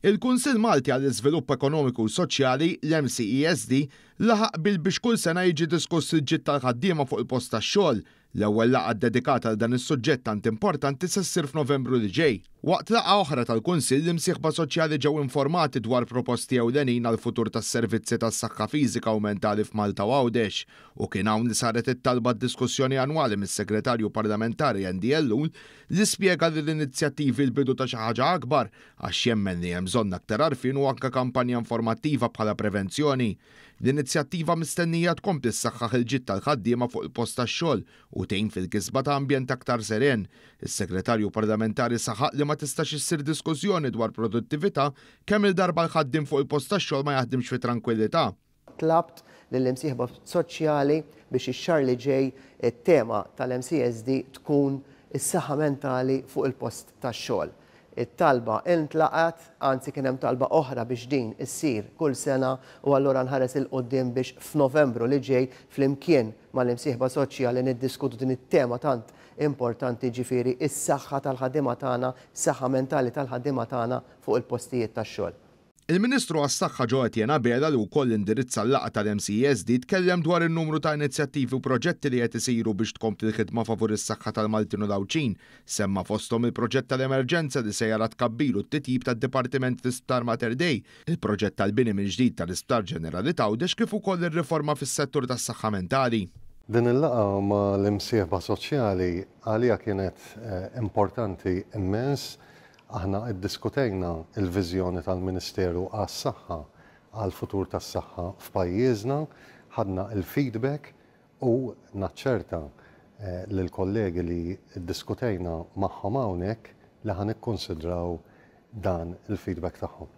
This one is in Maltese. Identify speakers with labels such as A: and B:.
A: Il-Kunsill Malti għall-Iżvilupp Ekonomiku u Soċjali, l-MCESD, laħaq qbil biex kull sena jiġi diskuss il-ġid tal-ħaddiema fuq il-post tax-xogħol. L-ewwel laqgħa ddedikata għal dan is-suġġett tant importanti se ssir f'Novembru li ġej. Waqt laqgħa oħra tal-Kunsill, l-imsieħba soċjali ġew informati dwar proposti ewlenin għall-futur tas-servizzi tas-saħħa fiżika u mentali f'Malta u Għawdex. U kien hawn li saret it-talba għad-diskussjoni annwali mis-Segretarju Parlamentari Andy Ellul li spjega li l-inizjattivi l-bidu ta' xi ħaġa akbar għax jemmen li hemm bżonn aktar għarfien u anke kampanja informattiva bħala prevenzjoni. L-inizjattiva mistennija tkompli ssaħħaħ il-ġid tal-ħaddiema fuq il-post tax-xogħol u tgħin fil-kisba ta' ambjent aktar seren. Is-Segretarju Parlamentari saħaq li ma tistax issir diskussjoni dwar produttività kemm-il darba l-ħaddiem fuq il-post tax-xogħol ma jaħdimx fi trankwillità.
B: Tlabt lill-imsieħba soċjali biex ix-xahar li ġej it-tema tal-MCSD tkun is-saħħa mentali fuq il-post tax-xogħol. It-talba intlaqgħet, anzi kien hemm talba oħra biex din issir kull sena u allura nħares 'il quddiem biex f'Novembru li ġej flimkien mal-imsieħba soċjali niddiskutu din it-tema tant importanti ġifieri s-saħħa tal-ħaddiema tagħna, s-saħħa mentali tal-ħaddiema tagħna fuq il-postijiet tax-xogħol.
A: Il-Ministru għas-Saħħa Jo Etienne Abela li wkoll indirizza l-laqgħa tal-MCESD tkellem dwar in-numru ta' inizjattivi u proġetti li qed isiru biex tkompli l-ħidma favur is-saħħa tal-Maltin u l-Għawdxin. Semma fosthom il-proġett tal-Emerġenza li se jara t-tkabbir u t-titjib tad-dipartiment fl-Isptar Mater Dei, il-proġett tal-bini mill-ġdid tal-Isptar Ġenerali t'Għawdex kif ukoll ir-riforma fis-settur tas-saħħa mentali.
C: Din il-laqgħa mal-imsieħba soċjali għalija kienet importanti immens Aħna iddiskutejna l-viżjoni tal-Ministeru għas-Saħħa għall-futur tas-saħħa f'pajjiżna, ħadna l-feedback u naċċerta lill-kollegi li ddiskutejna magħhom hawnhekk li ħa nikkunsidraw dan il-feedback tagħhom.